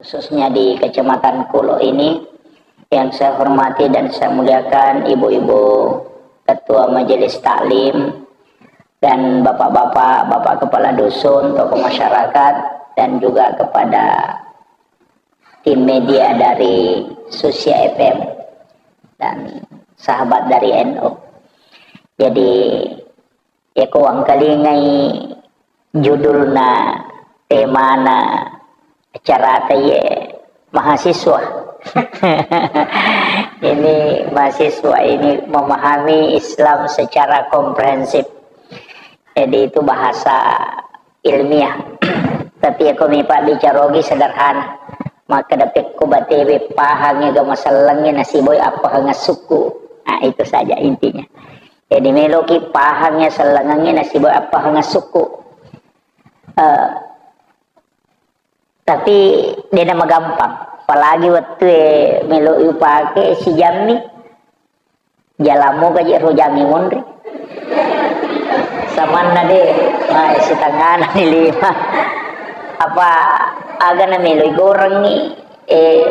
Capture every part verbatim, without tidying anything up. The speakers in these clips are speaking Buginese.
khususnya di Kecamatan Kulo ini, yang saya hormati dan saya muliakan ibu-ibu ketua majelis taklim dan bapak-bapak, bapak kepala dusun, tokoh masyarakat, dan juga kepada tim media dari Susia F M dan sahabat dari N U. Jadi, yako wangkalingai judulna, temana acarata ye mahasiswa. Ini mahasiswa ini memahami Islam secara komprehensif. Jadi itu bahasa ilmiah. Tapi yako mi pabbicara ogi sederhana. Makkeda pekko batebe pahang aga masellengnge nasiboi appahang sukku. Nah, itu saja intinya. Jadi meloki pahang ya sellengengnge nasiboi appahang sukku. Eh, tapi dena magampang. Apalagi wettu e melo upake sijammi. Jalamu kaji rojangi monri. Samanna de, mai setengana ni lima. Apa aga na meloi gorengi, eh,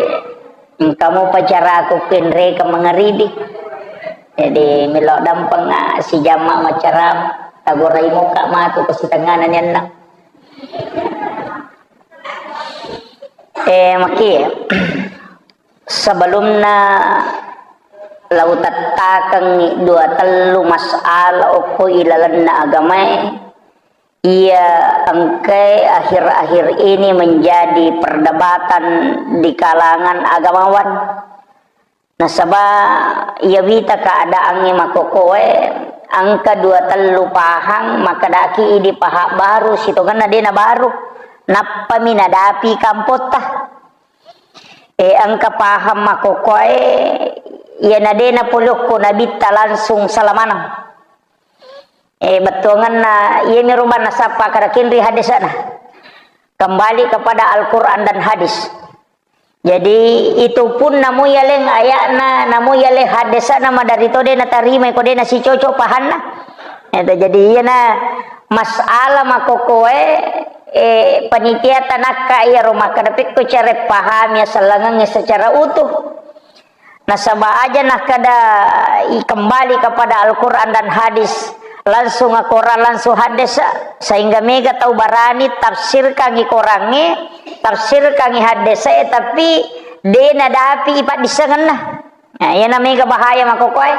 engkamu pacaraku kenreka mangaridi. Jadi melo dampeng, ah, sijamma macaram, tagorai moka matu ke setengana ni ennang. Eh, maki. Sebelumna lau tettakengngi dua tellu masalah okko ilalenna agamae, iya engkae akhir-akhir ini menjadi perdebatan di kalangan agamawan. Nasaba iya wita keadaangnge makokoe, engka dua tellu pahang, makkedaki idi pahang baru, sitongenna dena baru, nappami nadapi kampotta. E, engka paham makkokkoe, iyana de napolokko nabitta langsung salamaneng. E, bettuangenna, iyami rubanna sappa kada kenri hadesana. Kembali kepada Al-Quran dan hadis. Jadi, itu pun namu yaleng ayatna, namu yaleng hadesana, madarito de natarima, ko de nasicocok pahanna. Itu, jadi, iyana masalah makkokkoe, eh, panitia tanakka iyaro makkeda pekko care pahami asellangengnge secara utuh. Nasaba aja nakkeda i-, kembali kepada Al-Quran dan hadis, langsung Al-Quran, langsung hadis, sehingga mega tau barani tafsirkangi Qurangnge, tafsirkangi hadis, eh, tapi de nadapi ipaddissengenna. Nah, iyana mega bahaya makkokkoe.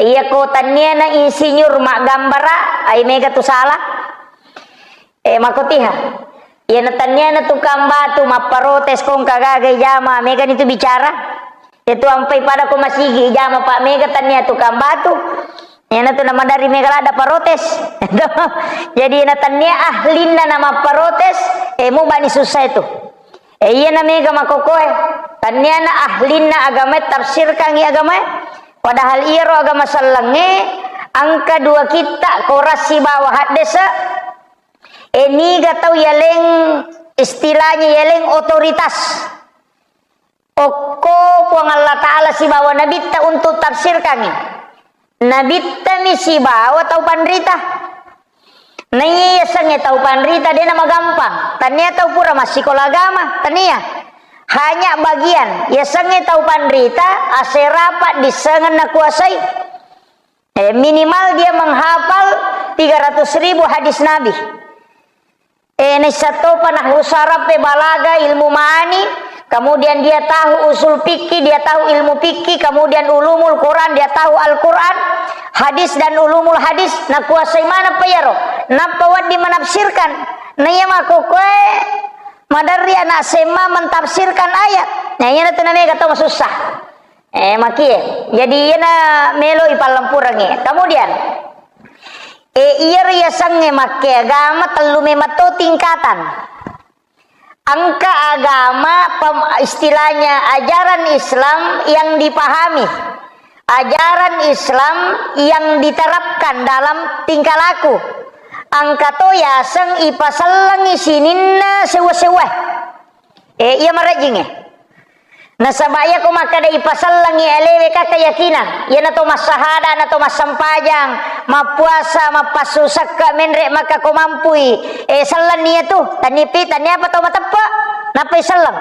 Iyako tanniana insinyur maggambara, ai mega tu sala. Eh, makotiha. Iyana tanniana tukang batu mapparotes kong kagaga ijama, mega nitu bicara. Itu ampai pada ko masigi ijama, Pak, mega tannia tukang batu. Iyana tu namadari mega ladda parotes. Jadi iyana tannia ahlinna na mapparotes, eh, mubani susah itu. E, iyana mega makokoe. Tanniana ahlinna agamae tafsirkangi agamae. Padahal iyaro agama sellengnge engka dua kitta, Korang sibawa haddese. E, niga tau yaleng, istilahnya yaleng otoritas. Okko Puang Allah Ta'ala sibawa Nabitta untuk tafsirkangi. Nabittami sibawa tau panrita. Naiya yasengnge tau panrita de namagampang. Tania tau pura massikola agama, tania. Hanya bagian yasengnge tau panrita, asera paddissengeng nakuasai. Eh, minimal dia menghafal tiga ratus ribu hadis Nabi. Eh, naissattopa nahwu saraf, pe balaga, ilmu maani, kemudian dia tahu usul fikih, dia tahu ilmu fikih, kemudian ulumul Quran, dia tahu Al-Quran, hadis dan ulumul hadis, nakuasai maneng pa iyaro. Nappa wedding menafsirkan. Naiya makkokkoe maderri anak S M A mentafsirkan ayat. Nah, iyana tu namega tau masussa. Eh, makie. Jadi iyana melo ipallempurengngi. Kemudian, eh, iyaro yasengnge makke agama tellu memang to tingkatan. Engka agama pem-, istilahnya ajaran Islam yang dipahami. Ajaran Islam yang diterapkan dalam tingkah laku. Engka to yaseng ipasellengi sininna sewwa-sewwa. Eh, iya marejjingnge. Nasaba iyako makkeda ipasellengngi alewe ka keyakinan, iyana to massahada, na to massempajang, mappuasa, mappassu sekka, menre maka ko mampui, eh, sellenni iyatu, tannipi, tanniapa to mateppe. Nappai selleng.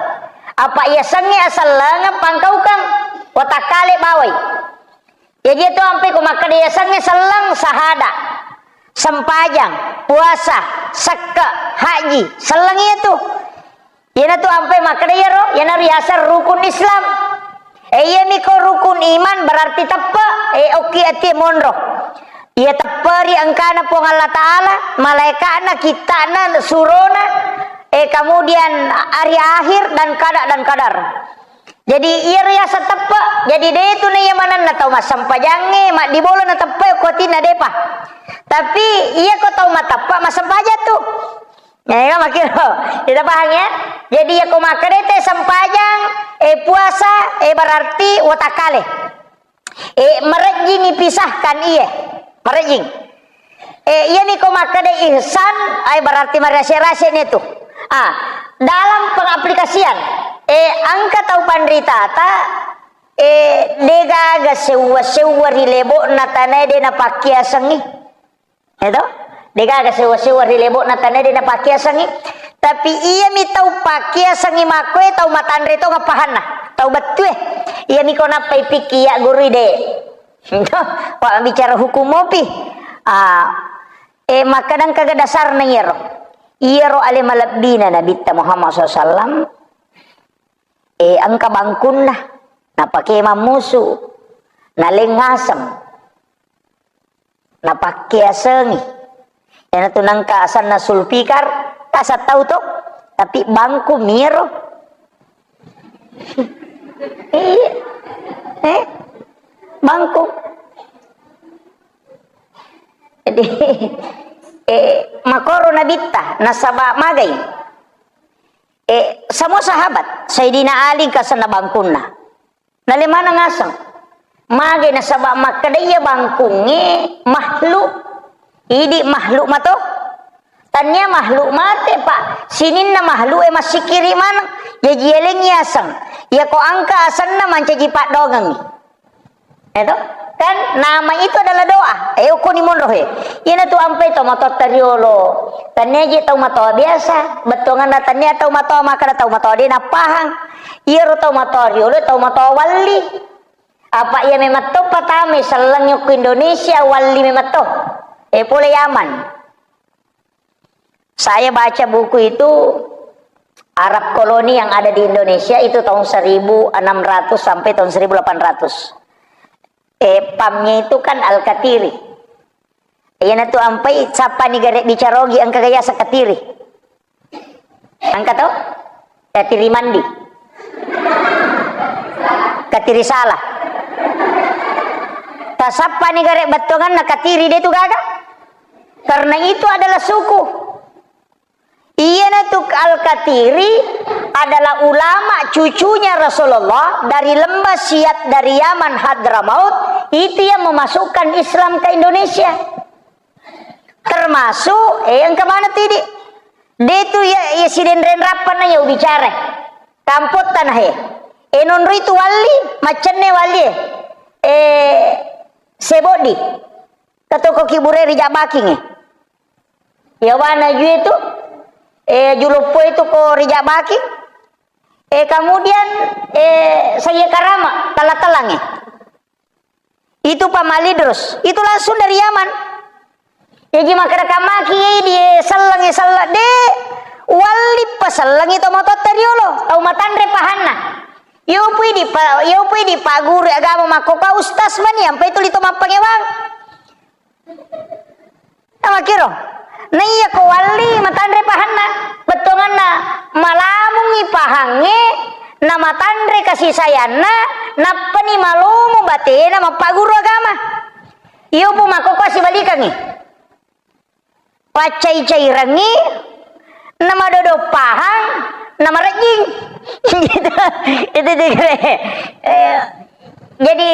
Apa iyasengnge asellengeng pangkaukeng, watakkale bawai. Jaji itu ampe ko makkeda iyasengnge selleng sahada, sempajang, puasa, sekke, haji, selleng iyatu. Iyanatu ampe makkeda iyaro, iyana riaseng rukun Islam. E, iyami ko rukun iman berarti teppe, e, okki ati monro. Iya teppe ri engkana Puang Allah Ta'ala, malaika'na, kitta'na, surona, e, kemudian hari akhir dan kada dan kadar. Jadi, iya riaseng teppe. Jadi, de tu na iya manenna tau massempajangnge, maddibola na teppe ko atinna depa. Tapi, iya ko tau mateppe massempajang tu. Ya, ya, makkiro. Kita paham ya? Jadi, iya ko makkeda te sempajang, e, puasa, e, berarti watakkale. E, marejjing ipisahkan iye. Marejjing. E, iyami ko makkeda ihsan, ai berarti marase-rase ni tu. Ah, dalam pengaplikasian, e, engka tau panritata, e, degaga sewwa-sewwa ri lebo'na tanae de napakkiasengngi. Eto? Degaga sewwa-sewwa ri lebo'na tanae de napakkiasengngi. Tapi iyami tau pakkiasengngi makkoe tau matanre to ngapahanna. Tau bettue. Iyami ko nappai pikki ya gurui de. Pak bicara hukum mopi. Ah, e, makkadang kaga dasarna iyaro. Iyaro ale malebbina Nabitta Muhammad sallallahu alaihi wasallam. E, engka bangkunna. Napake mammusu. Naleng ngaseng. Napakkiasengi. Iyanatu nengka asenna Sulfikar, kasa tau to, tapi bangku miro. Iya. Eh? Bangku. Jadi, eh, makoro Nabitta, nasaba magai. Eh, semua sahabat, Sayyidina Ali kasenna bangkunna. Nale maneng ngaseng. Mage nasaba makkeda iya bangkungnge makhluk. Idi makhluk mato. Tania makhluk mate, Pak. Sininna makhluk e massikkiri maneng. Jaji elengi aseng. Iya ko angka asenna mancaji paddoangengngi. Eto? Kan nama itu adalah doa. Eh, ukkuni monro he. Iyana tu ampai tau matoa tariolo. Tania je tau matoa biasa. Bettuanganna tania tau matoa makkeda tau matoa de napahang. Iyaro tau matoa riolo, tau matoa walli. Apa iya memang to patame sellengngi okko Indonesia, walli memang to. Eh, pole Yaman. Saya baca buku itu, Arab koloni yang ada di Indonesia itu tahun seribu enam ratus sampai tahun seribu delapan ratus. Eh, pamnya itu kan Al-Katiri. Iyanatu ampai sappani gare bicarogi engka gaya sekatiri. Engka to? Katiri mandi. Katiri salah. Tasappani gare bettuanganna katiri de tu gaga. Karena itu adalah suku. Iyanatu Al-Katiri adalah ulama cucunya Rasulullah dari lembah Siat dari Yaman Hadramaut, itu yang memasukkan Islam ke Indonesia. Termasuk, eh, engka mana tidi? De tu ya, ya sidenren rappanna ya ubicara. Kampot tanah eh. Eh, nonro itu walli, maccenne walli eh. Eh, sebodi. Katoko kibure rijak baking eh. Yawana jue tu, eh, juloppo itu ko rijak baking. Eh, kemudian, eh, saya karama, tala-talange. Itu Pak Malidrus, itu langsung dari Yaman. Jaji makkeda kamaki di sellengi, eh, selleng de, walli pasellengi to matotta riolo, tau matanre pahanna. Yo pui di pa, yo pui di Pak Guru agama makkokka ustaz mani, ampai tuli to mappangewang. Namakiro, naiya ko walli matanre pahanna, bettuanganna malamungi pahangnge, na matanre kasisayanna, nappani malomo batena mappaguru agama. Iyo pu makkokko sibalikangngi. Paccai-cairangngi, na madodo pahang, na marejjing. Gitu. Itu juga. Eh, jadi,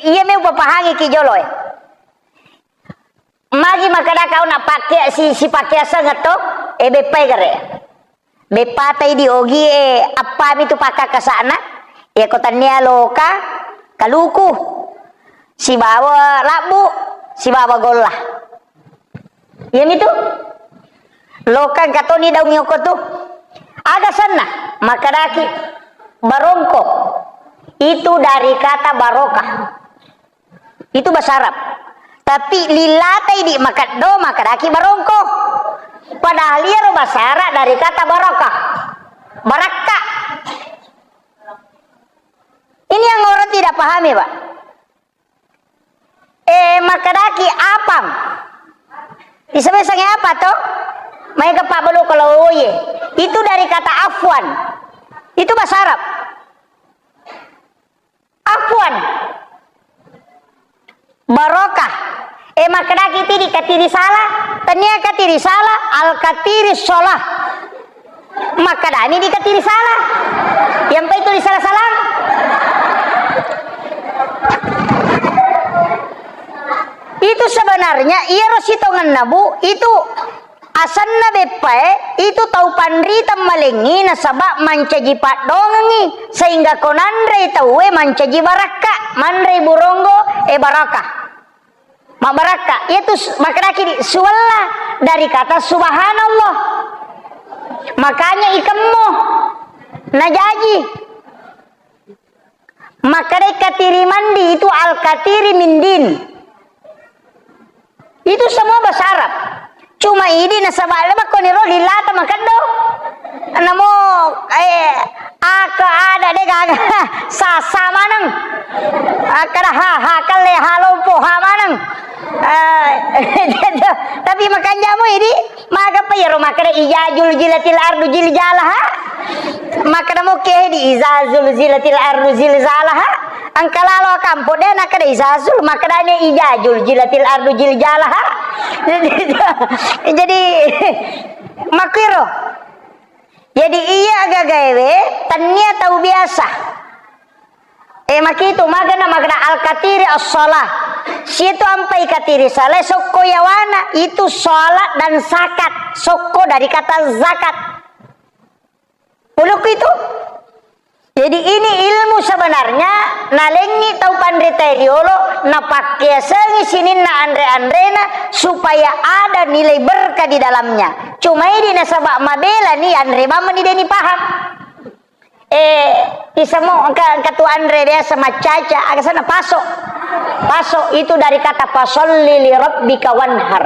iya me upapahangi ki jolo, eh. Magi makkeda kau na pakke si, si pakke aseng to? E, beppai gare. Beppatai di ogi e, appami tu pakkakkasa'na? Iya ko tannia loka, kaluku, sibawa labbu, sibawa golla. Iya mitu? Loka engka toni daung yoko tu. Aga senna, makkedaki barongko. Itu dari kata barokah. Itu bahasa Arab. Tapi lillatai di makeddo, makkedaki barongko. Padahal iyaro bahasa Arab dari kata barakah. Barakka. Ini yang orang tidak pahami, Pak. Eh, makkedaki apang. Bisa-bisa apa to? Maega pabbalu kalau oye. Itu dari kata afwan. Itu bahasa Arab. Afwan. Barokah. Eh, makkedaki tidi katiri salah. Tania katiri salah. Al katiri sholah. Makkedani dikatiri salah. Yang itu disalah-salah. Itu sebenarnya iyaro sitongenna, Bu, itu asenna beppae, itu tau panrita malengngi nasaba mancaji paddongengngi, sehingga ko nanrei tauwe mancaji barakka, manrei buronggo, eh, barakah. Mabbarakka, iyatu s-, makkedaki di suwella dari kata subhanallah. Makanya ikemmo najaji. Makkedai katiri mandi itu al-katiri min din. Itu semua bahasa Arab. Cuma idi nasaba le makkoniro lillata makeddo. Namo, eh, aka ada de gaga. Sasa maneng. Aka da ha, ha kalle, ha lompo, ha maneng. Eh, tapi makanja mo idi, maga pa iyaro makkeda ija julzilatil ardu jilzalaha. Makkeda mo ke di iza zulzilatil ardu zilzalaha. Engka lalo kampo de nakkeda iza zul, makkedanya ija julzilatil ardu jilzalaha. Jadi makkiro. Jadi iya gagaewe tania tau biasa. Eh, makitu magana magana al-katiri as-shalah. Situ ampai katiri salai sokko yawana itu sholat dan zakat. Sokko dari kata zakat. Ulukku itu. Jadi ini ilmu sebenarnya nalengi tau panrita riolo napakkeasengi sininna anre-anrena supaya ada nilai berkah di dalamnya. Cuma ini nasaba mabela ni anre bamani deni paham. Eh, isamo engka, engka tu anre biasa maccaca, aga sana paso. Paso itu dari kata fasalli li rabbika wanhar.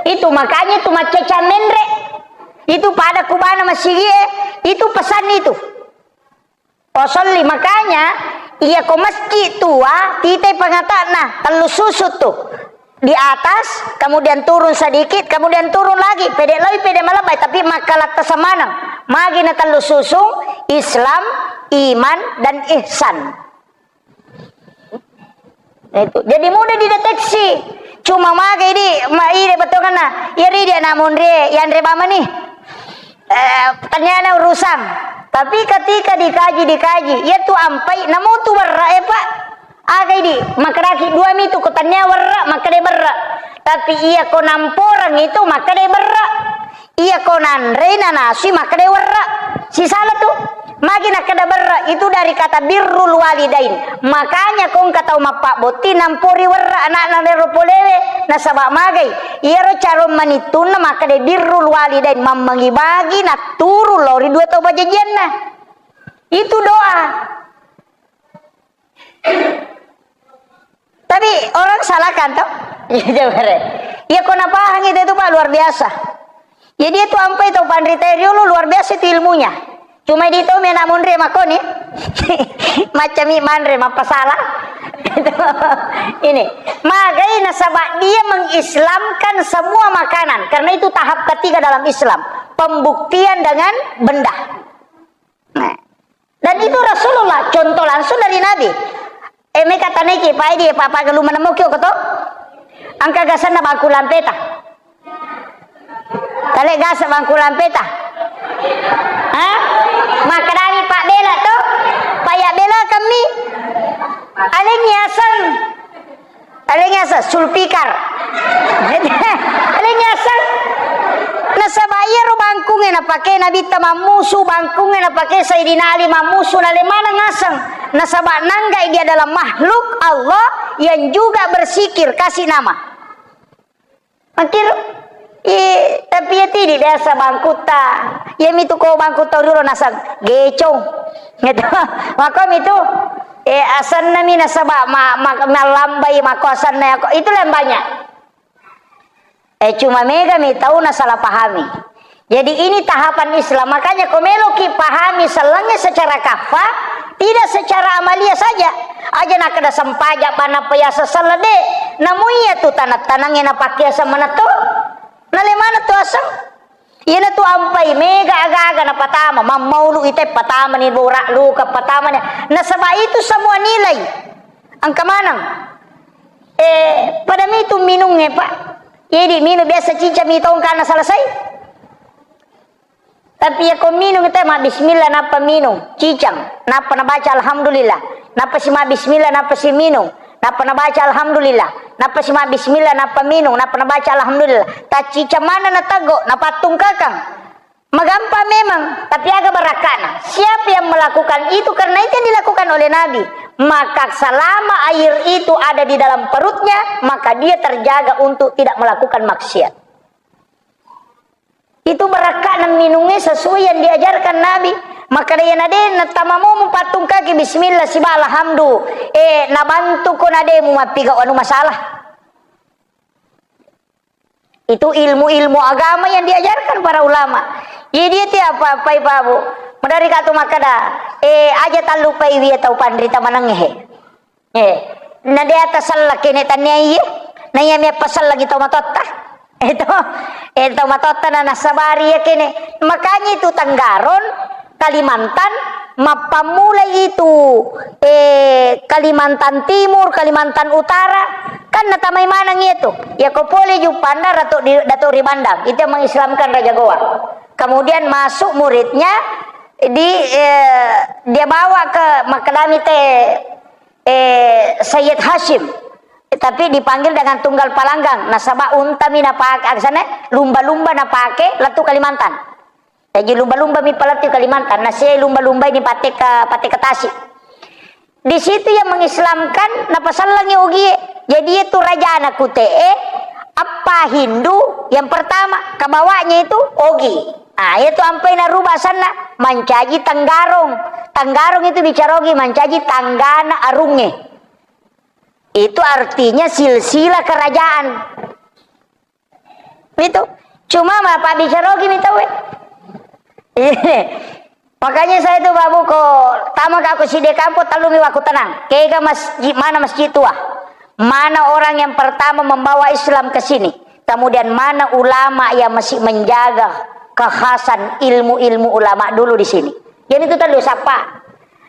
Itu makanya itu maccaca menre. Itu pada kubana masigi e, itu pesan itu. Fasalli, makanya iya ko masjid tua, titai pangatana, tellu susu tu. Di atas, kemudian turun sedikit, kemudian turun lagi. Pede loi, pede malebbai, tapi makkalatta semaneng. Magi na tellu susung, Islam, iman, dan ihsan. Itu. Jadi mudah dideteksi. Cuma magai di, ma, ide betonganna. Iya ridi anak monri, yanre bamani. Eh, tanyana urusan. Tapi ketika dikaji, dikaji, iya tu ampai, namu tu berra, eh, Pak. Aga idi, makkedaki dua mitu ko tania werra, makkeda berra. Tapi iya ko namporang itu makkeda berra. Iya ko nanrei nanasui makkeda werra. Sisala tu. Magi nakkeda berra itu dari kata birrul walidain. Makanya ko engka tau mappabbotti nampori werra anakna lero polewe nasaba magai. Iyaro carong manittunna makkeda birrul walidain, mammangi-bagi natturu lao ri dua tau pajajianna. Itu doa. Tapi orang salahkan toh? Iya, coba re. Iya, ko napahang itu, itu, Pak, luar biasa. Jadi itu ampai itu panrita riolo luar biasa itu ilmunya. Cuma di itu mena monri makoni. Macam i manre mappasala. Ini. Magai nasaba dia mengislamkan semua makanan. Karena itu tahap ketiga dalam Islam. Pembuktian dengan benda. Nah. Dan itu Rasulullah, contoh langsung dari Nabi. Eh, meka tanaiki, Pak, di, Pak, Pak, gelu menemuki, kok, to? Angka gasanna bangku lampeta. Tale gasa bangku lampeta. Hah? Makkedani Pak Bela, to? Pak ya Bela kami. Aling yaseng. Aleng yaseng sulpikar. Aleng yaseng. Nasaba iyaro bangkungnge napake Nabitta mammusu, bangkungnge napake Sayyidina Ali mammusu, nale maneng aseng. Nasaba nanggai dia adalah makhluk Allah yang juga bersikir, kasih nama. Makkiro. Ih, tapi ya tidi biasa bangkutta. Ya mitu ko bangkutta riolo naseng gecong. Gitu. Mako mitu, eh, asenna mi nasaba ma-, ma-, mallambai mako asenna yako. Itulah yang banyak. Eh, cuma mega mi tau nasalah pahami. Jadi ini tahapan Islam. Makanya ko meloki pahami sellengnge secara kaffa, tidak secara amalia saja. Aja nakkeda sempaja bana payasa selle de. Namu iya tu tanang-tanangnge napakiasa manetto. Nale maneng tu aseng. Iyana tu ampai mega aga-aga napatama, mammaulu ite patama ni bora luka patama ni. Nasaba itu semua nilai. Engka maneng. Eh, pada mitu minungnge, Pak. Jadi minung biasa cica mi tongkana selesai. Tapi ya ko minung itu ma bismillah nappa minung, cicang, nappa nabaca alhamdulillah, nappa si ma bismillah nappa si minung, nappa nabaca alhamdulillah, nappa si ma bismillah nappa minung, nappa nabaca alhamdulillah. Tacicang mana nateggo, napattungkakang. Magampang memang, tapi aga barakkana. Siapa yang melakukan itu karena itu yang dilakukan oleh Nabi, maka selama air itu ada di dalam perutnya, maka dia terjaga untuk tidak melakukan maksiat. Itu barakkana minungnge sesuai yang diajarkan Nabi. Makkeda iyana de nattama mo mupattungkaki bismillah siba alhamdu. Eh, nabantuko na de mumappigau anu masalah. Itu ilmu-ilmu agama yang diajarkan para ulama. Jadi itu apa, apa ibu? Madari katu makkeda, eh, aja tallupai wiya tau panrita manengnge. Eh, na de atasella kene tania iye, na iya mi appasellangi tau matotta. Itu, eh, tau matotta na nasabari ya kene. Makanya itu Tenggarong, Kalimantan, mappammulai itu, eh, Kalimantan Timur, Kalimantan Utara, kan natamai maneng itu. Ya ko pole Juppanda Dato di, Dato Ribandang, itu yang mengislamkan Raja Gowa. Kemudian masuk muridnya di, eh, dia bawa ke Makadami te eh, Sayyid Hashim, tapi dipanggil dengan Tunggal Palanggang. Nasaba untami napake, aksana lumba-lumba napake lettu Kalimantan. Jadi lumba-lumba mi palettu Kalimantan, nasiai lumba-lumba ini patteka, patteka tasi. Di situ yang mengislamkan, napasallangi ogie. Jadi itu rajana kute'e, appa Hindu yang pertama, kabawanya itu ogi. Ah, itu ampai naruba asanna, mancaji Tenggarong. Tenggarong itu bicara ogi, mancaji tanggana arungnge. Itu artinya silsilah kerajaan. Itu. Cuma ma pabbicara ogi mi tauwe. Makanya saya itu babu ko tama ka ko side kampo tellu mi waktu tenang. Kega masjid, mana masjid tua? Mana orang yang pertama membawa Islam ke sini? Kemudian mana ulama yang masih menjaga kekhasan ilmu-ilmu ulama dulu di sini? Jadi itu tellu sapa.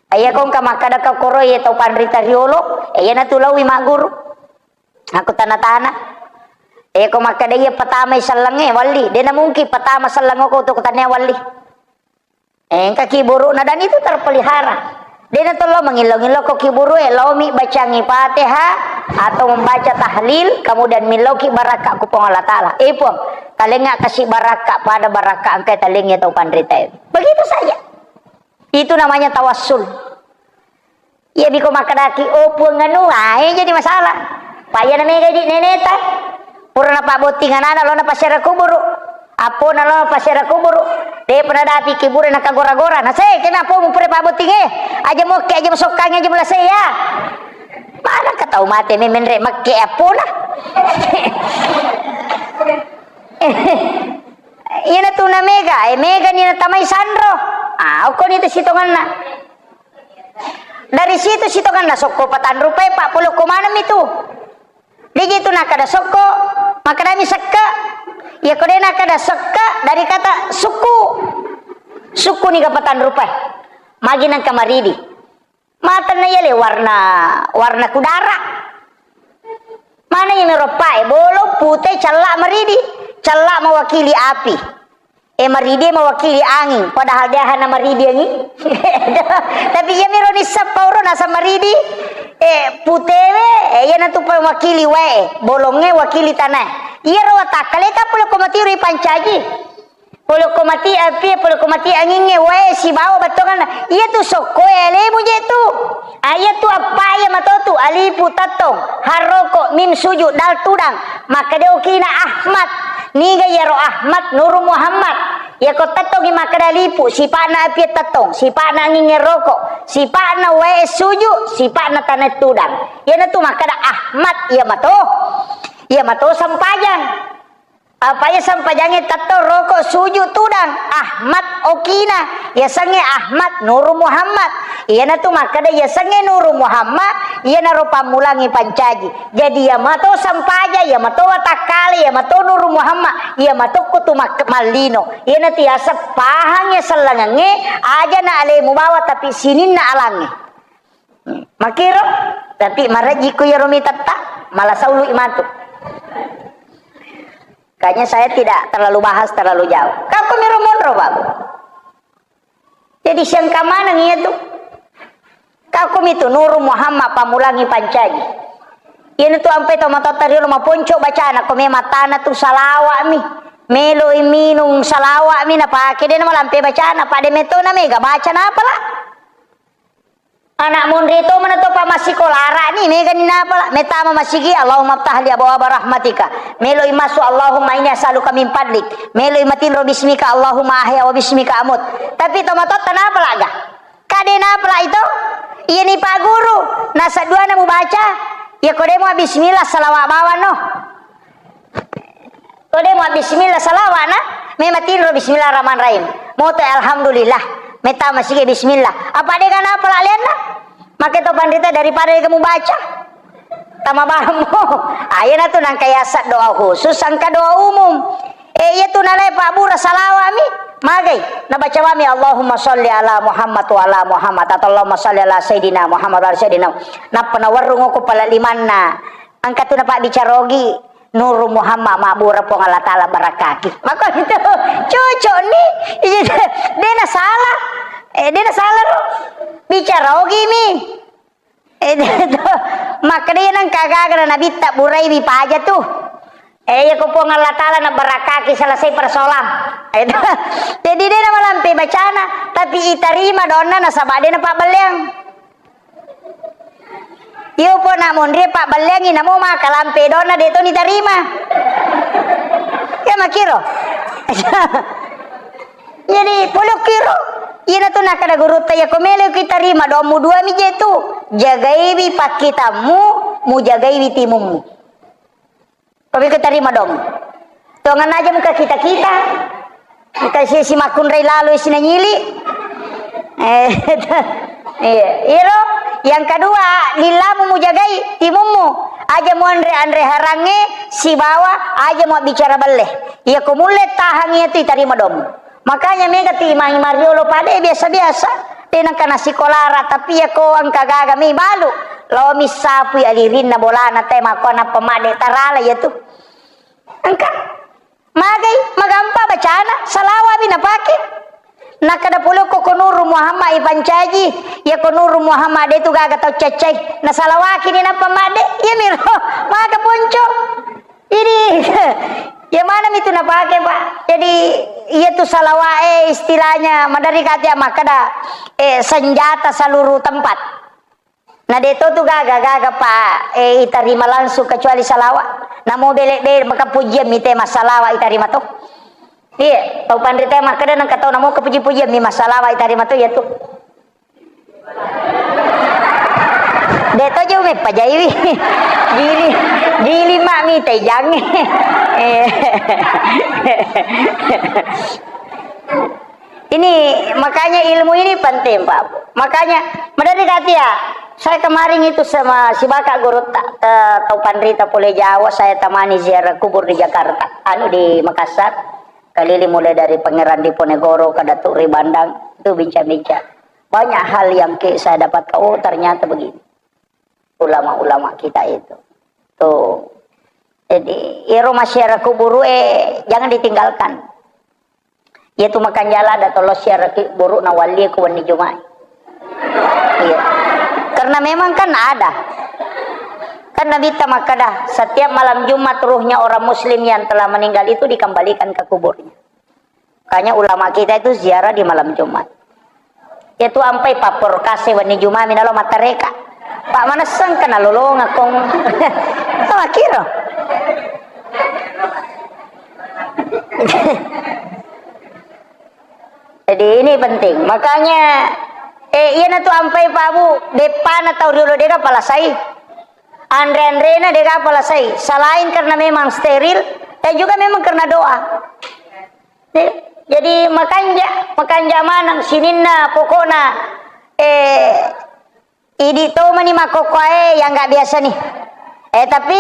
Iya kong ka makkada ka koro iya tau panrita riolo, iya natu lawi magguru. Aku tana-tana. Iya ko makkada iya patamai sellengnge walli, dena mungkin patama selleng ko tu kutanya walli. Eh, engka kiburu'na dan itu terpelihara. Dena tollo mengillau-ngillau ko kiburu e, laomi bacangi Fatihah atau membaca tahlil, kemudian millauki barakka ku Puang Allah Ta'ala. Eh, Puang, talengnga kasi barakka pada barakka engka talengnge tau panrita e. Begitu saja. Itu namanya tawassul. Iya biko makkadaki, "Oh, Puang anu, ae jadi masalah." Pa iyana mega idi neneta. Pura napabbotting anana lona pasera kuburu. Appona lona pasera kuburu. Depa nadapi kiburu nakagora-gora. Nase, kena appomu pura pabbotting e. Aja mokke, aja masokkangi, aja malasei ya. Mana ka tau mate memenre makke appona. Iyana tu na mega, eh, mega ni natamai sanro. Ah, okko ni tu sitonganna. Dari situ sitonganna sokko patang rupai, Pak, polokko maneng mi tu. Deje tu nakada sokko, makadami sekke. Iya ko de nakada sekke dari kata suku. Suku ni kapatang rupai. Magi nangka maridi. Matenna iya le warna, warna kudara. Mana iya meroppa e, bolong, pute, cella, maridi. Cella mewakili api. Eh, maridi mewakili angin, padahal dia hana maridi angin. Tapi iya miro nisseng pauro nasa maridi, eh, putewe, eh, iya natu mewakili wae, bolongnge wakili tanah. Iya ro watakkaleka pole ko mati ro ipancaji. Pole ko mati api, pole ko mati angingnge, wae sibawa battonganna. Iya tu sokko e alemu je tu. Ah, iya tu appa iya matotu, alifu tattong, harroko, mim sujud, dal tudang. Maka deokina Ahmad. Niga iyaro Ahmad Nuru Muhammad? Iyako tettongngi makkeda lipu, sipa'na api tettong, sipa'na anging roko, sipa'na wae suju, sipa'na tana tudang. Iyanatu makkeda Ahmad, iya mato. Iya mato sempajang. Apa iya sempajangnge tettong, roko, suju, tudang? Ahmad okina, yasengnge Ahmad Nuru Muhammad. Iyanatu makkeda yasengnge Nuru Muhammad, iyanaro pammulangngi pancaji. Jadi, iya mato sempaja, iya mato watakkale, iya mato Nuru Muhammad, iya mato kutu mak-, mallino. Iyanatu yaseng pahang iya sellengengnge, aja na alemu bawa, tapi sininna alangnge. Makiro, tapi marejjiko iyaro mitetta, malah saului matu. Kayaknya saya tidak terlalu bahas terlalu jauh. Kakko miro monro, Babu. Jadi siangka maneng iya tu. Kakko mitu Nuru Muhammad pammulangngi pancaji. Iyana tu ampe to matotta riolo maponco bacana, ko me matana tu salawa'mi. Meloi minung salawa'mi napake, de namalampe bacana, pade metona mega baca napala. Anak monri to mana to pa massikolara ni mega ni napala, metama masigi, Allahumma ftahli abwaba rahmatika. Meloi massu, Allahumma inni as'aluka min fadlik. Meloi matinro bismika, Allahumma ahya wa bismika amut. Tapi to matotta napala ga? Kade napala itu? Iya ni Pak Guru, nasa duana mubaca. Ya kodemo bismillah salawa bawano. Kodemo bismillah salawa'na, mema tinro bismillahirrahmanirrahim. Moto alhamdulillah, meta masigi bismillah. Apa de kana pala lianna? Make to panrita daripada de kamu baca. Tama bamu. Ayana tu nangka yasa doa khusus, angka doa umum. Eh, iya tu nalai Pak Bura salawa'mi. Magai, nabaca wami Allahumma salli ala Muhammad wa ala Muhammad atau Allahumma salli ala Sayyidina Muhammad wa ala Sayyidina. Nappa nawarrung ko pala limanna. Angka tu napabbicara ogi. Nuru Muhammad mabbura Puang Allah Ta'ala barakaki. Makko itu cocok ni. Iya, de na salah. Eh, de na salah ro. Bicara ogi mi. Eh, de to. Makanya nang kagaga na nabitta burai mi paja tu. Eh, iya ko Puang Allah Ta'ala na barakaki selesai persoalan. Eh, to. Jadi de na malampe bacana, tapi itarima donna nasaba de na pabbelleang. Iyo po na monri pabbelleangi namo makalampe donna de to nitarima. Ya makiro. Jadi pole kiro. Iyana tu nakada gurutta, ya ko melo ki tarima doammu dua mi je tu. Jagaiwi pakkitammu, mujagaiwi timummu. Ko beko tarima dong. Tongenna aja muka kita-kita. Muka si, si makkunrai lalo si nanyili. Eh, iya. Iro, yang kedua, lillamu mujagai timummu. Aja muanre-anre harangnge, sibawa aja muabbicara belle. Iya ko mulle tahang iya tu itarima dong. Makanya mega tu imang-imang riolo pade biasa-biasa. De nengka nasikolara, tapi iya ko engka gaga mi balu. Lao mi sapui alirinna bolana te makko nappa madde tarala iya tu. Engka. Magai, magampa bacana, salawa mi napake. Nakkada pole ko, ko Nuru Muhammad ipancaji, iya ko Nuru Muhammad de tu gaga tau caccai. Nasalawaki ni nappa madde, iya miro, maga ponco. Jadi, ya mana mi tu napake, Pak? Jadi, iya tu salawae istilahnya, madari katia makkada, eh, senjata seluruh tempat. Na de to tu gaga-gaga, Pak, eh, itarima langsung kecuali salawa. Namo bele-bele maka pujian mi te massalawa itarima to. Iya, tau panrita makkada nengka tau namo kepuji-pujian mi massalawa itarima to iya tu. De to jauh me pajaiwi. Gili, gili mak mi te jange. Eh. Ini makanya ilmu ini penting, Pak. Makanya, madari katia, saya kemarin itu sama si Baka guru ta-, ta-, tau panrita pole Jawa, saya temani ziarah kubur di Jakarta, anu di Makassar, keliling mulai dari Pangeran Diponegoro ke Datuk Ribandang, itu bincang-bincang. Banyak hal yang ke saya dapat, oh ternyata begini. Ulama-ulama kita itu. Tuh. Jadi, iro masyarakat kuburu, eh, jangan ditinggalkan. Iya tu makanjala ada tolo siaraki buruk na wali ku wenni Jumat. Iya. Karena memang kan ada. Kan Nabi ta makkada, setiap malam Jumat ruhnya orang muslim yang telah meninggal itu dikembalikan ke kuburnya. Makanya ulama kita itu ziarah di malam Jumat. Iya tu ampai papporo kase wenni Jumat minalo mattareka. Pak manesseng kena lolonga kong. Makiro. Jadi ini penting. Makanya, eh, iyanatu ampai Pak Bu, deppana tau riolo dega palasai. Anre-anrena dega palasai. Selain karena memang steril, dan juga memang karena doa. Eh, jadi makanja, makanja maneng sininna pokokna, eh, Idi to mani makkokkoe yang nggak biasa nih. Eh, tapi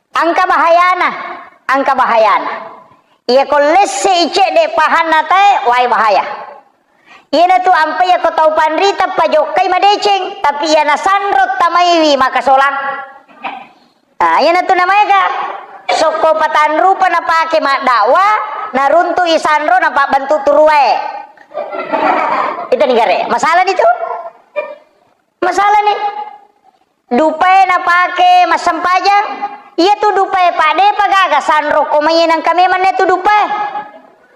engka bahayana, engka bahayana. Iya ko lesse i cedde pahanna tae, wae bahaya. Iyanatu ampai iya ko tau panrita pajokkai madeceng, tapi iya nasanro tamaiwi makasolang. Nah, iyanatu namaega sokko patanrupa napake maddakwa, naruntu i sanro napabbentuk turuae. Itu negara. Masalah itu. Masalah nih. Dupae napake massempajang, iya tu dupae, Pak, depa gaga sanro ko mai nangka memang tu dupae.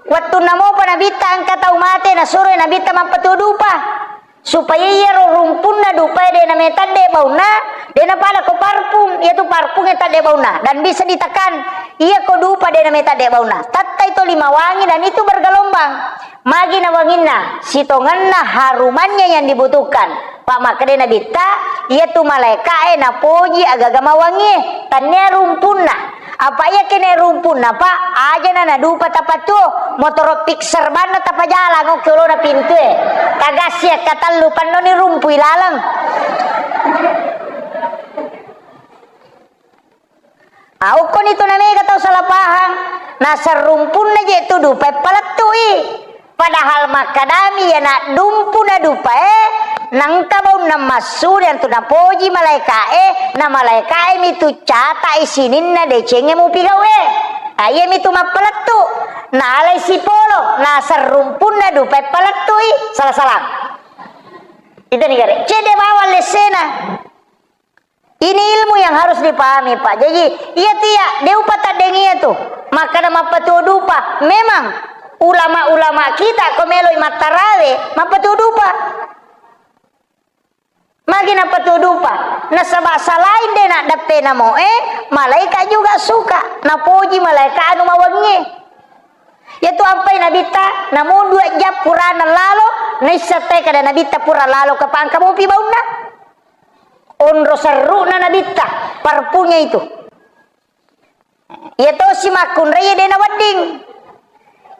Wettunna mopa Nabitta engka tau mate, nasuro Nabitta mappatuo dupa. Supaya iyaro rumpunna dupae de nametadde baunna, de napada ko parfum, iya tu parfum e tadde baunna dan bisa ditekan. Iya ko dupa de nametadde baunna. Tattai to lima wangi dan itu bergelombang. Magi na wanginna, sitongenna harumannya yang dibutuhkan. Pak, makkeda Nabitta, iya tu malaeka'e napoji agaga mawangie, tannia rumpunna. Apa iya kene rumpunna, Pak, aja na nadupa tapatuo, motoro Pixar banna tapajalang, oke, olona pintue. Tagassi akkatellu pannoni rumpu ilaleng. Ah, okkoni tu namega tau salah pahang. Naseng rumpunna je tu dupae palettui. Padahal makkadami iya naddumpu na dupae, nangka baunna massu dan tu napoji malaeka'e, na malaeka'e mitu cata'i sininna decengnge mupigaue. Ah, iya mitu mappalettu. Nalai sipolo, naseng rumpunna dupae palettui. Salah-salah. Itu nih gare. Cedde bawang lessena. Ini ilmu yang harus dipahami, Pak. Jadi, iya tu iya, de upataddengi iya tu. Makkada mappatuo dupa. Memang ulama-ulama kita ko meloi mattarawe, mappatuo dupa. Magi nappatuo dupa? Nasaba selain de naddeppe namoe, malaikat juga suka. Napoji malaikat anu mawangie. Iya tu ampai Nabitta, namo dua jam purana lalo, naisseng tae kada Nabitta pura lalo kapangka mopi baunna. Onro serru'na Nabitta, parfumnya itu. Iya tosi makkunrai de nawedding.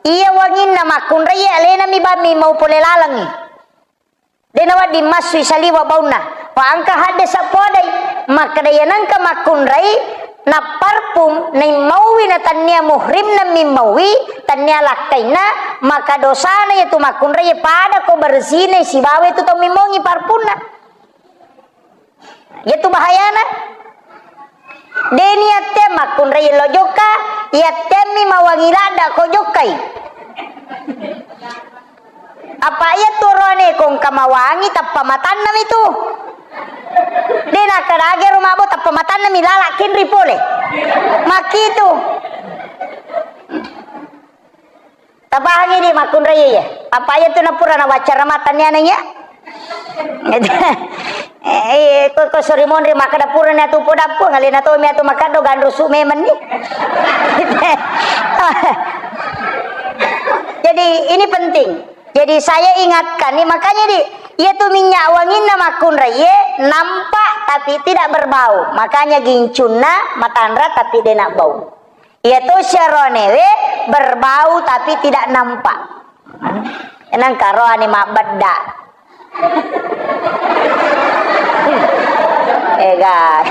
Iya wanginna makkunrai alena mi bammi mau pole lalengngi. De nawedding massui saliwa baunna. Pa engka hadde sappoadai. Makkeda iya nengka makkunrai, napparfum, naimmaui natannia muhrimna mimmaui, tannia lakkainna, maka dosana iya tu makkunrai pada ko bersihna sibawa itu tau mimmaungi parfumna. Iya tu bahayana. De niatte makkunrai lo jokka, iattemmi mawangi ladda ko jokkai. Apa iya tu roane ko engka mawangi tappa matanna mi tu. De nakkadage ro mabbo tappa matanna mi lala kinri pole. Makkitu. Tapahangi di makkunrai iya. Apa iya tu napura nawacara matanni aneng iya? Eh, ko, ko sori monri makkada pura ni atu podappu, ngalena tomi atu makkaddo ganrusu memenni. Jadi ini penting. Jadi saya ingatkan nih, makanya di, iya tu minyak wanginna makkunrai iya nampak tapi tidak berbau. Makanya gincunna matanra tapi de nabbau. Iya to syaronewe berbau tapi tidak nampak. Nengka roane mabbedda. Ega.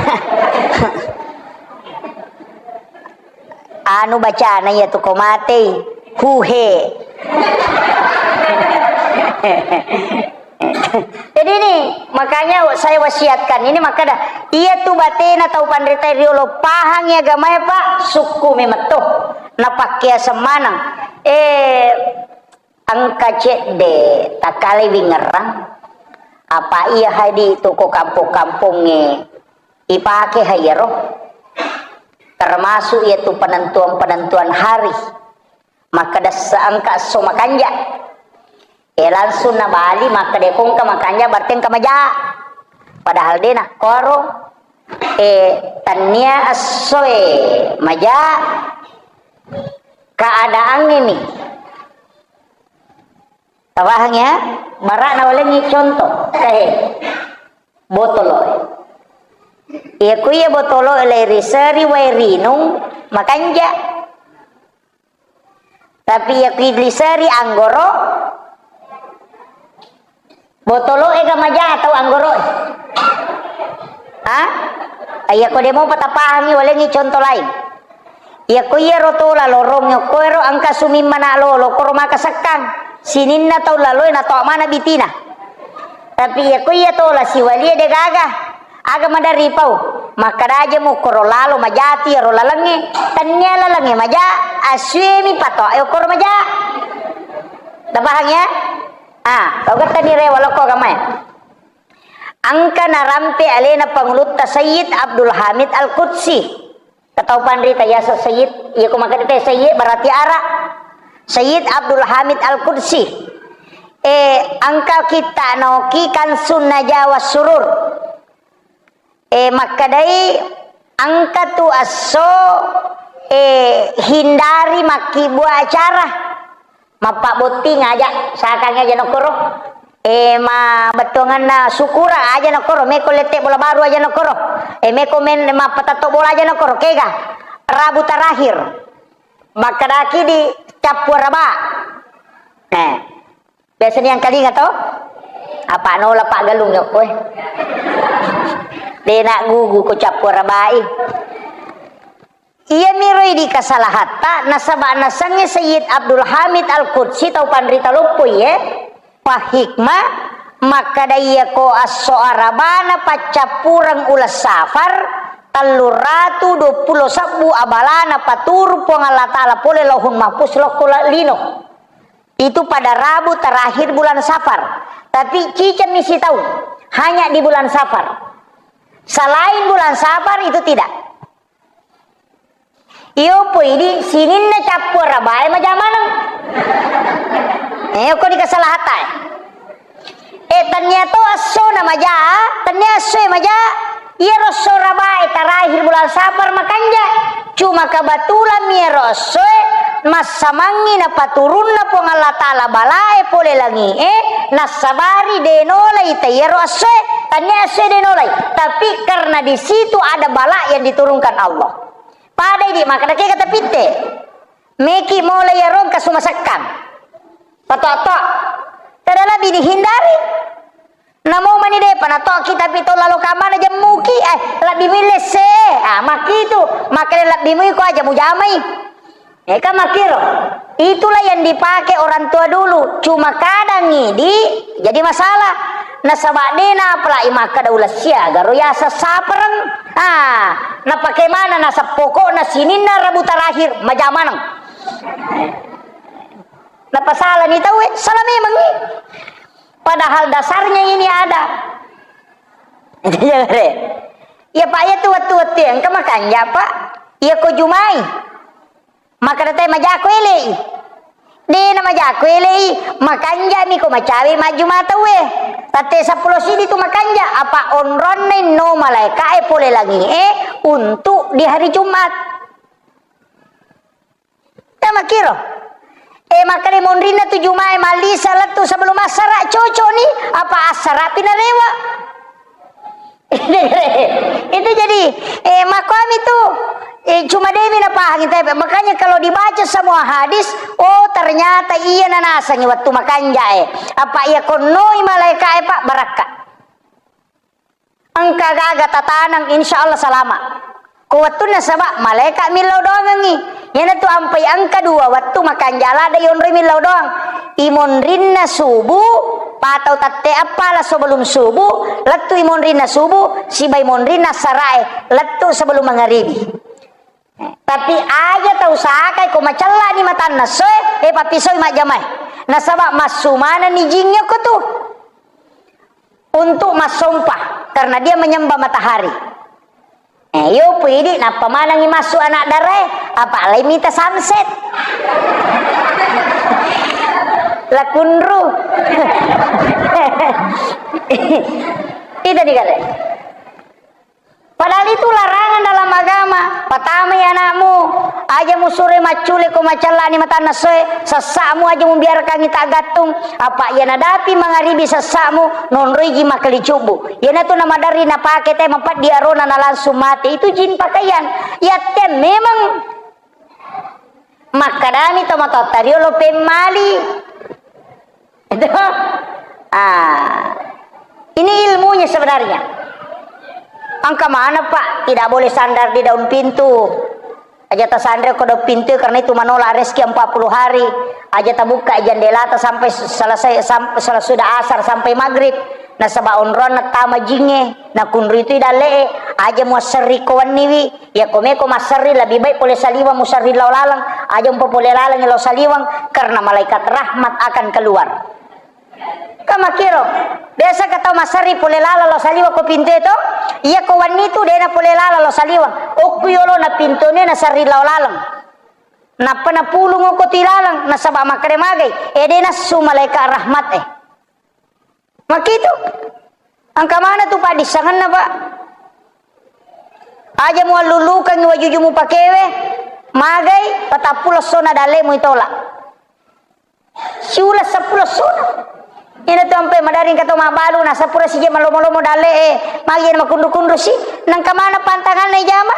Anu bacana iya tu ko matei. Huhe. Jadi ini, makanya saya wasiatkan ini, makkada, iya tu batena tau panrita riolo pahang iya agamae, Pak, sukku memetto. Napakkea semmaneng. Eh, engka cedde, takkale wingerang. Apa iya hadi tu ko kampong-kampongnge, ipake ha iyaro. Termasuk iya tu penentuan-penentuan hari. Makkeda se-, engka esso makanja. Eh, langsung nabali makkeda ko engka makanja berarti engka maja. Padahal de nakkoro. Eh, tannia essoe maja. Keadaangnge mi. Tapahang ya? Bara'na walengngi contoh. Kae. Botolo. Iya ku iya botolo lai riseri wae rinung makanja. Tapi iya ku liseri anggoro, botolo ega maja atau anggoro? Ha? Iya ko demo patapahangi walengngi contoh lain. Iya ko iya ro tola lorong yokko ero engka sumimmana lolo koro maka sekkang. Sininna tau laloe na to mana bitina. Tapi iya ko iya tola siwalie de gaga. Aga maderri pau, makkeda aja mukkoro lalo majati ero lalengnge, tennia lalengnge maja, assuemi patoa e okkoro maja. Tapahang ya? Ah, tau gattani rewa lokko agamae. Engka narampe alena pangulutta Sayyid Abdul Hamid Al-Qudsi. Katau panrita yaseng Sayyid, iya ko makkeda te Sayyid berarti ara. Sayyid Abdul Hamid Al-Qudsi. Eh, engka kitta naoki Kansun Najawa Surur. Eh, makkedai engka tu esso, eh, hindari makkibua acara. Mappabbotting aja, sakang aja nokkoro. Eh, ma bettuanganna syukuran aja nokkoro, meko lette bola baru aja nokkoro. Eh, meko men mappatatto bola aja nokkoro, kega. Rabu terakhir. Makkedaki di cappu araba. Eh. Biasa ni engkalinga to? Apa nola paggalung yokko e. De na gugu ko cappu arabai. Iya miro idi kasalahatta nasaba nasengnge Sayyid Abdul Hamid Al-Qudsi tau panrita loppoi e. Pahikma makkeda iya ko esso arabana paccappureng uleng safar telluratu duappulo sebbu abalana paturu Puang Allah Ta'ala pole Lauhun Mahfuz lokko lino. Itu pada Rabu terakhir bulan Safar. Tapi cicengmi sitaung, hanya di bulan Safar. Selain bulan Safar itu tidak. Iyo poi di sininna cappu arabae maja maneng. Eh, ko di kesalahatta e. Eh, tennia to essona maja, tennia essoe maja, iyaro esso rabae terakhir bulan Safar makanja. Cuma kebetulan mi iyaro essoe massamangngi napaturunna Puang Allah Ta'ala balae pole langi'e, nassabari de nolai ta iyaro essoe, tennia essoe de nolai. Tapi karena di situ ada bala yang diturunkan Allah. Padai di makkeda kega tapitte. Meki mola iyaro engka sumasekkang. Patoa-toa. Tada lebbi dihindari. Namo mani depa natoki tapi to lalo kamana jemmuki, eh, lebbi mui lesse. Ah, makitu. Makkeda lebbi mui ko aja mujamai. Eh, kan makkiro. Itulah yang dipakai orang tua dulu. Cuma kadang idi jadi masalah. Nasaba de na apalagi makkeda ulessiaga ro yaseng sapereng. Ah, napake mana naseng pokokna sininna Rabu terakhir maja maneng. Napasalani tauwe, salah memang i. Padahal dasarnya ini ada. Iya, Pak, iya tu wettu-wettu engka makanja, Pak. Iya ko Jumai. Makkeda te majako elei. De na majako elei, makanja mi ko macawe majjuma tauwe. Tatte seppulo sidi tu makanja, apa onronna inno malaeka e pole langi e untuk di hari Jumat. Tamakkiro. Eh, makkeda monrinna tu Jumae mallisa lettu sebelum assara, cocok ni, apa assara pi narewa. Itu jadi, eh, makkuami tu, eh, cuma demi napahangi, tapi makanya kalau dibaca semua hadis, oh, ternyata iya nanasangi waktu makanja e. Apa iya konnoi malaeka e, Pak, barakka. Engka gaga tataneng, insya Allah salama. Ko wettunna saba malaeka millau doangengngi. Iyanatu ampai engka dua wettu makanja ladde yonroi millau doang. Imonrinna subuh, patau tette appala sebelum subuh, lettu imonrinna subuh, sibai monrinna sarae, lettu sebelum mangaribi. Tapi aja tau sakai ko macellani matanna soe, eh, pappisoi majjamae. Nasaba massu manenni jingnge ko tu. Untuk massompa, karena dia menyembah matahari. Eh, yo pui idi, nappa manengi massu anak darae, apa lai mita sunset. Lakunru. Itu di kale. Padahal itu larangan dalam agama. Patamai anakmu, aja musuroi maccule ko macellani matanna essoe, sessa'mu aja mubiarkangi taggattung. Apa iya nadapi mangaribi sessa'mu, nonroiji makkali cubbu. Iyanatu namaderri napake te mapeddi arona na langsung mate. Itu jin pakaian. Yatte memang Makkadami tomatoatta riolo pemmali. Itu. Ah. Ini ilmunya sebenarnya. Engka mana, Pak? Tidak boleh sandar di daun pintu. Aja tasanre ko daun pintu karena itu menolak rezeki empat puluh hari. Aja tabuka jendelata sampai selesai, sam-, sesudah asar sampai maghrib. Nasaba onronna tama jingnge, nakunrui tu dalle'e, aja muasserri ko wenniwi, iya ko meko masserri lebih baik pole saliweng muserri lao laleng, aja mupapole laleng lao saliweng, karena malaikat rahmat akan keluar. Ka makkiro, biasa ka tau masserri pole laleng lao saliweng ko pintue to, iya ko wenni tu dena pole laleng lao saliweng, okku yolona pintue naserri lao laleng. Nappa napulung okko tu ilaleng, nasaba makkeda magai, e de nassu malaikat rahmat e. Makkitu. Engka mana tu paddissengenna, Pak? Aja muallulukengngi wajuju mupakewe, magai, patappulo essona dalle muitola. Siuleng seppulo essona. Ina tu ampe madari engka to mabbalu, nasaba pura sije malomo-lomo dalle e, magi na makunru-kunru si, nengka mana pantanganna ijama?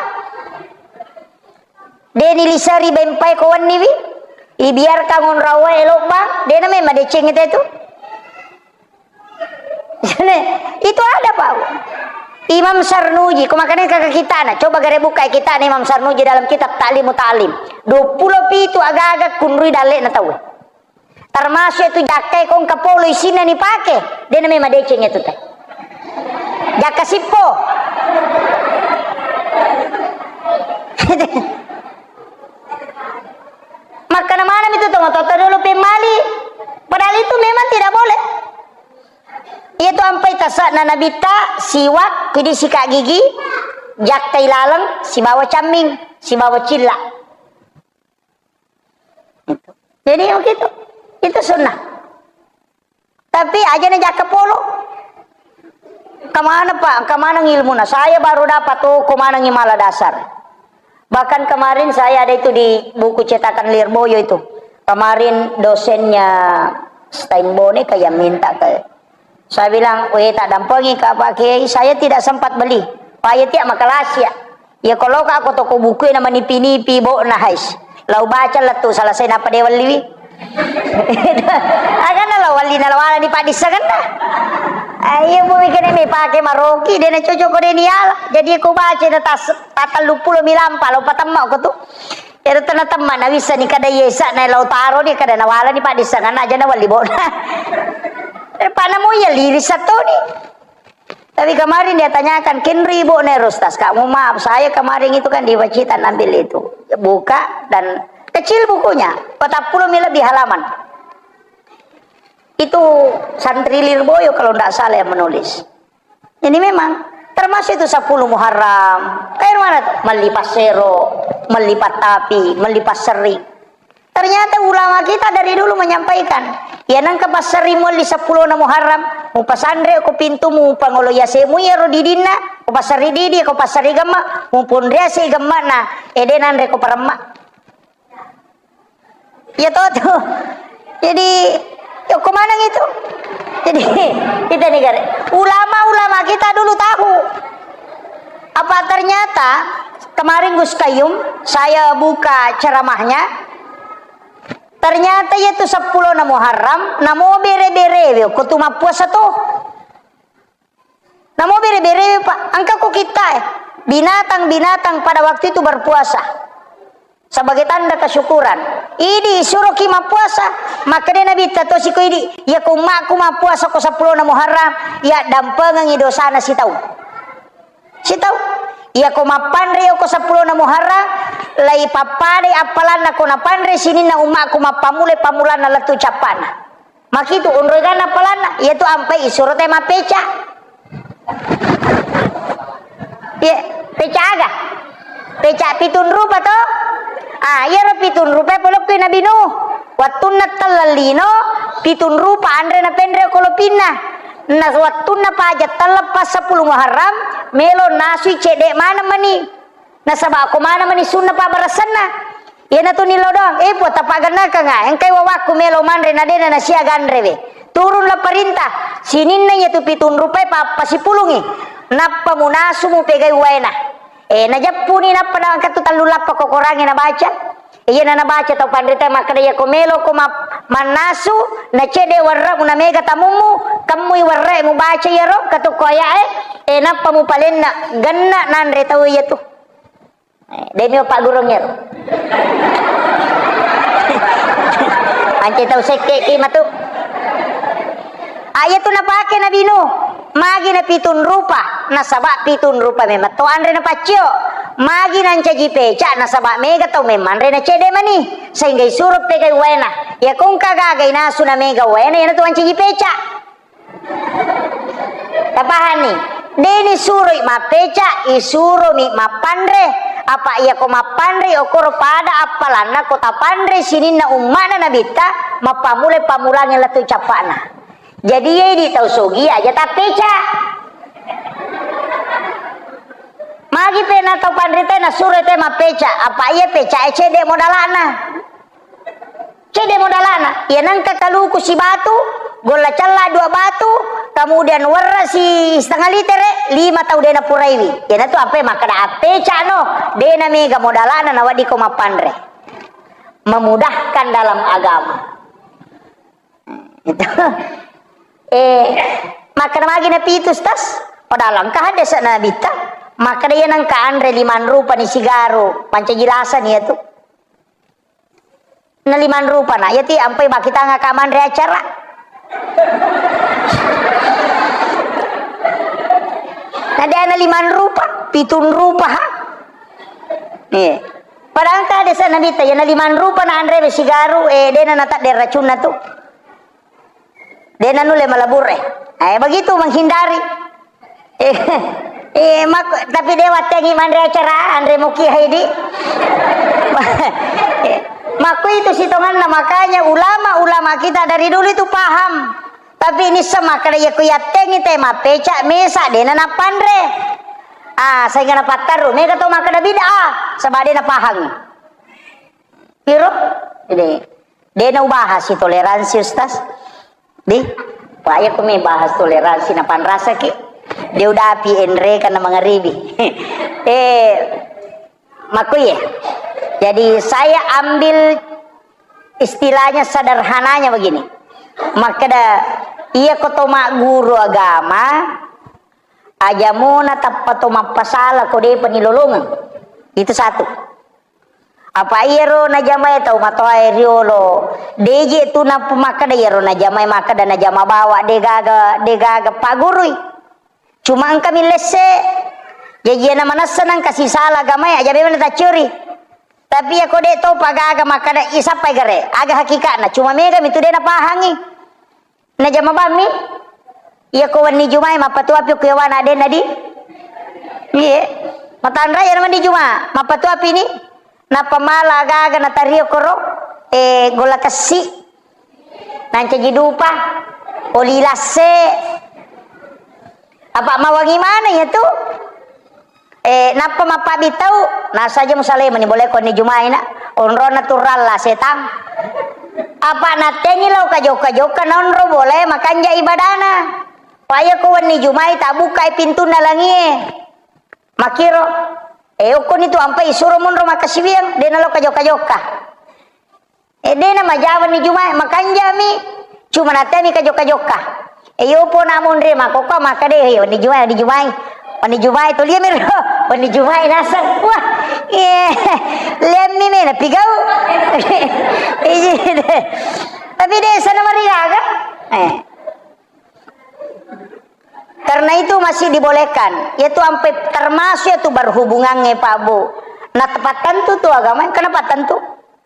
De niliseri bempai ko wenniwi, ibiarkan onrang wae lobbang, de na memang madeceng itu. Itu ada, Pak. Imam Sarnuji, ko makanya kakak kita na, coba gare buka kita na Imam Sarnuji dalam kitab Ta'limu Ta'lim. Dua puluh pitu aga-aga kunrui dalle na tau. Termasuk itu jakkai ko engka polo isinna nipake, de na memang madeceng itu te. Jakka sippo. Makkana maneng itu tomatoatta dulu pemmali. Padahal itu memang tidak boleh. Iya tu ampai tasakna nabitta, siwak, kidi sikat gigi, jakkai laleng, sibawa camming, sibawa cilla. Itu. Jadi begitu. Itu sunnah. Tapi aja na jakka polo. Kemana, Pak? Kemana ilmuna? Saya baru dapat, oh, kemana ngimala dasar. Bahkan kemarin saya ada itu di buku cetakan Lirboyo itu. Kemarin dosennya Steinbone kayak minta ke, saya bilang, "Weh, tak dampengi, Kak, Pak Kiai, saya tidak sempat beli." Pak, ya tiap makalas ya. Iya, ko loka ko toko buku na manipi-nipi, bo, na hais. Lau baca lettu selesai napa de welliwi. Agana lau walli na lawala ni paddissengenna. Ah, iya, bu, mikirnya mi pake maroki, de na cocok ko de ni ala. Jadi ko baca na tas, tatellu pulo mi lampa, lau patemma ko tu. Ero tena temma na bisa ni kada yesa na lau taro ni kada na wala ni paddissengenna aja na walli bo na. Eh, Pak, namu iya liris satu ni. Tapi kemarin dia tanyakan, "Kenri, Bu, nih, Ustaz, kamu maaf, saya kemarin itu kan di Pacitan ambil itu." Buka dan kecil bukunya, patappulo mi lebih halaman. Itu santri Lirboyo kalau ndak salah yang menulis. Jadi memang termasuk itu sepuluh Muharram. Kayak mana tuh? Melli passero, melli pattapi, melli passerring. Ternyata ulama kita dari dulu menyampaikan, iya nengka passerri mualli seppulo na Muharram, mupasanre ko pintumu, mupangolo yasemu iyaro didinna, ko passerri didi, ko passerri gemma, muponriase gemmana, ede nanre ko paremma. Iya to tu. Jadi, yokko maneng itu. Jadi, kita negara. Ulama-ulama kita dulu tahu. Apa ternyata kemarin Gus Kayum, saya buka ceramahnya, ternyata yaitu seppulo na Muharram, namo bere-bere, ko tu mappuasa tu. Namo bere-bere, Pak, engka ku kita, eh, binatang-binatang pada waktu itu berpuasa sebagai tanda kesyukuran. Idi suroki mappuasa, makkeda Nabi ta tosi ko idi, iya ko ummaku mappuasa ko seppulo na Muharram, iya dampengengi dosana sitaung. Sitaung. Iya ko mappanre ko seppulo na Muharram, lai pappadai appalanna ko napanre sininna ummaku mappammulai pammulanna lettu cappana. Makitu onroi ganna palanna, iyatu ampai isuro te mappeca. Iya, peca aga? Peca pitung rupa to? Ah, iyaro pitung rupa polokki Nabi Nuh. Wattunna telleng lino, pitung rupa anre napenre ko lopinna. Na wettunna paja tellepa seppulo Muharram, melo nasui cedde maneng mani. Nasaba ko maneng mani sunna pabbaressanna. Iyanatu nillau doang, eh, Puang, tapagennakanga, engkai wawakku melo manre na dena nasiaga anrewe. Turunlah perintah, sininna iyatu pitung rupae pappasipulungi. Nappa munasu mupegai waena. Eh, najeppuni nappa naengkatu tellu lappa ko Korangnge nabaca. Iyana nabaca tau panrita makkeda, "Iyako meloko ma-, mannasu, na cedde warra'mu na mega tamummu, kemmui warra'e mubaca iyaro, katukko aya'e, eh, nappa mupalenna, genna nanre tau iyatu." Eh, demi paggurung iyaro. Ance tau sekke ki matu. Ah, iyatu napake Nabi Nuh. Magi na pitung rupa, nasaba pitung rupa memang to anre napaccio. Magi nancaji peca, nasaba mega tau memang anre na cedde mani, sehingga isuro pegai waena. Iyako engka gaga inasu na mega waena, iyanatu mancaji peca. Tapahanni? Deni suroi mappeca, isuromi mappanre. Apa iyako mappanre, okoro pada appalanna ko tapanre sininna umma'na Nabitta, mappamula-pamulangi lettu cappa'na. Jadi, iye idi tau sogi aja tappeca. Magi pena tau panrita nasuro te mappeca, apa iya peca e cedde modalana. Cedde modalana. Iya nengka kaluku sibatu, golla cella dua batu, kemudian werra si setengah litere, lima tau dena puraiwi. Iyanatu ampe makkeda appecano, dena mega modalana naweddiko mappanre. Memudahkan dalam agama. Itu. Eh, makkeda magi napitu, Ustaz? Padahal engka hadis Nabitta. Makkeda iya nengka anre limang rupa ni sigaru, mancaji lasani iyatu. Na limang rupa na, iyati ampai bakitanga ka manre acara. Na de na limang rupa, pitung rupa ha. Iya. Padahal engka hadis Nabitta, iya na limang rupa na anre sigaru, eh, dena natadde racunna tu. De nanulle malebur, eh. Eh, begitu menghindari. Eh, eh, mak-, tapi de wattengi manre acara, anre muki haidi. Eh, makku itu sitonganna, makanya ulama-ulama kita dari dulu itu paham. Tapi ini semakkeda iya ku yattengi te mappeca mesa de na nappanre. Ah, sehingga napatteru. Mega to makkeda bid'ah, sebab de napahami. Piro? Ini. De na ubahas si toleransi, Ustaz. Di, payakku mi bahas toleransi na panrasaki. De udapi enre kana mangaribi. Eh, makkuye. Jadi saya ambil istilahnya sederhananya begini. Makkeda, iya ko to magguru agama, aja mona tappa to mappasala ko depa nilolongeng. Itu satu. Apa iyaro najamae tau matoae riolo, deje tu nappa makkeda iyaro najamae makkeda najama bawa, degaga, degaga pagurui. Cuma engka mi lesse, jaji na manessa nangka sisala agamae, aja memang natacciori. Tapi iya ko de to pagaga makkeda isappai gare, aga hakikatna, cuma mega mi tu de napahangi. Najama bammi? Iya ko wenni Jumae mappatuapi ko yawana adenna di? Iye. Matanra iya wenni Juma, mappatuapi ni? Nappa mala gaga natario koro, eh, golla kessi. Nancaji dupa, oli lasse. Apa mawangi mana iya tu? Eh, nappa mappabbitau, nasaja musalai mani boleh konni Jumaina, onrona turralla setang. Apa nattengi lao kajokka-jokka naonro boleh makanja ibadana. Paya ko wenni Jumai tabukkai pintunna langie. Makiro, eh, okkoni tu ampai suro monro makkasiwiang, de nalo kajokka-jokka. Eh, de na majawa ni Jumae, makanjami. Cuma natemi kajokka-jokka. Eh, yopo na monre makokko makkade, eh, wenni Jumae, wenni Jumae. Wenni Jumae to liami ro. Wenni Jumae naseng. Wah, eh, liami mena pigau. Iya, de. Tapi de sana mariaga. Eh. Karena itu masih dibolehkan. Yaitu ampe termasuk yaitu berhubungannya Pak Bu. Nah, tepat tentu tu agama, kenapa tentu?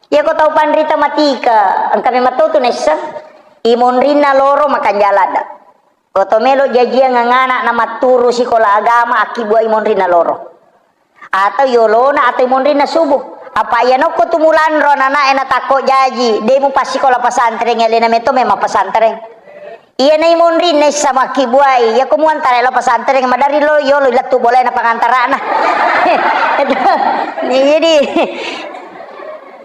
Ya, ko tau panrita matika, engka memang tau tu nesseng, imonrinna loro makanjala da. Ko to melo jajiang ngana na matturu sikola agama, akki buah imonrinna loro. Atau yolona atau imonrinna subuh. Apa iya nokko tu mulanro ananae na takko jaji, de mu passikola pesantren, alena meto memang pesantren. Iyana imonrinna issa makkibbuai, iyako muantara lao pasantreng, madari lo yolo ilattu bolaena pangantarana. Jadi,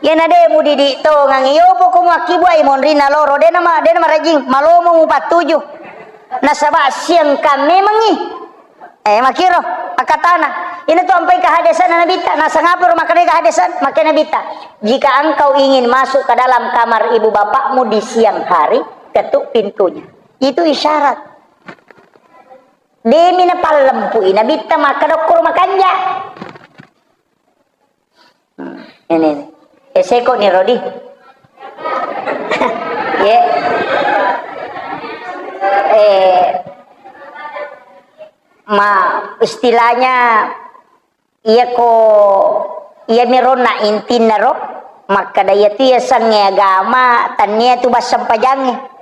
iyana de mudidi tongang, iyopo ko muakkibbuai monrinna loro, dena ma-, dena marajing, malomo mupattuju. Nasaba siengkang memengi. Eh, makkiro, akkatana. Ina tu ampai kehadesan Nabitta, nasangapero makkedai kehadesan, makkeda Nabitta, "Jika engkau ingin masuk ke dalam kamar ibu bapakmu di siang hari, ketuk pintunya." Itu isyarat. Demi napallempui Nabitta makkeda okkoro makanja. Hmm, ini, ini. Eh, seko ni Rodi. Ye. Eh, ma, istilahnya, iyako, iya mironna intinna ro, makkeda iya tu iya sangnge agama, tannia tu bassempajangnge.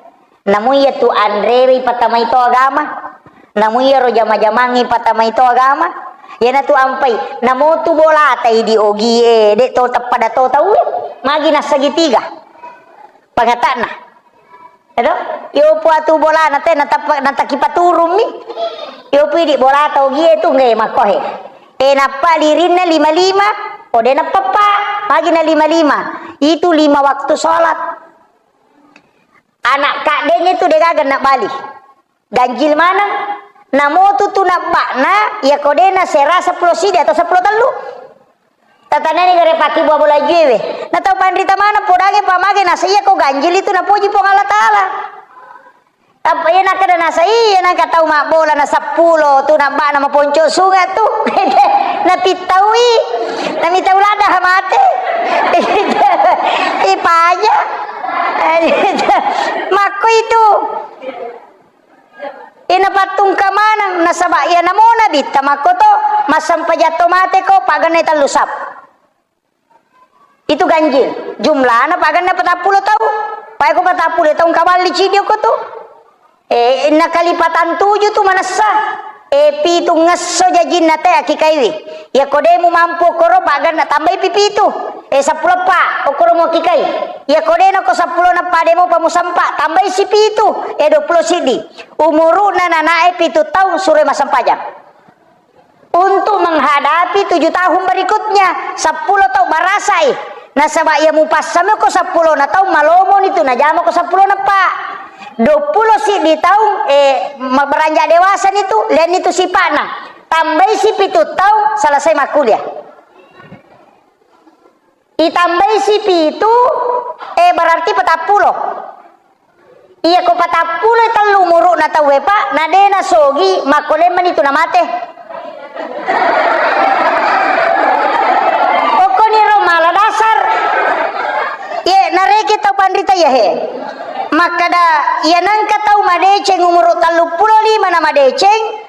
Namu iya tu anrewe ipatamai to agama. Namu iyaro jama-jamangnge ipatamai to agama. Iyanatu ampai, namotu bolata idi ogie, de to teppada to tauwe. Magi na segitiga. Pangata'na. Edo? Yopu atu bolana te natappa-, natakipaturummi. Yopu idi bolata ogie tu nge makkohe. E nappa lirinna lima-lima, o de nappappa, magi na lima-lima. Itu lima waktu sholat. Anak kaddenge tu degaga nabbali. Ganjil maneng. Namotu tu nabba'na, iyako de nasera seppulo sidi atau seppulo tellu. Tatanani gare pakkibua bola juewe. Na tau panrita maneng podange pamage nasa iyako ganjil itu napoji Puang Allah Ta'ala. Tappa iya nakkeda nasa iya nangka tau mabbola na seppulo tu nabba'na maponco sunga tu. Napittaui. Namitau ladda mate. Ipaja. Makko itu. Ina pattungka maneng, nasaba iya namo Nabitta makkoto, massempajang to mate ko, paganna tellu sap. Itu ganjil. Jumlana paganna patappulo tau. Pae ko patappulo tau kaballi cidio ko tu. Eh, nakalipatan tuju tu manessa. Eh, pitu ngesso jajinna te akikaiwi. Iya ko de mu mampu koro paganna tambai pi pitu. Eh, seppulo pa, okoro mu akikai. Iya ko de nako seppulo na pade mu pamusampa, tambai si pitu. Eh, dua puluh sidi. Umuru'na nanae pitu taung suroi massempajang. Untuk menghadapi tujuh tahun berikutnya, seppulo tau barasai. Nasaba iya mupassami ko seppulo na taung malomoni tu najama ko seppulo na pa. Dua puluh sidi taung, eh, ma-, beranjak dewasa ni tu, lian ni tu sipa'na. Tambai si pitu taung, selesai makkuliah. Itambai si pitu, eh, berarti patappulo. Iya ko patappulo tellu umuru'na tauwe, Pak, na de nasogi, makko lemmani tu namate. Okkoni ro mala dasar. Ye, nareke tau panrita iya he. Makkada, iya nangka tau madeceng umuru telluppulo lima na madeceng,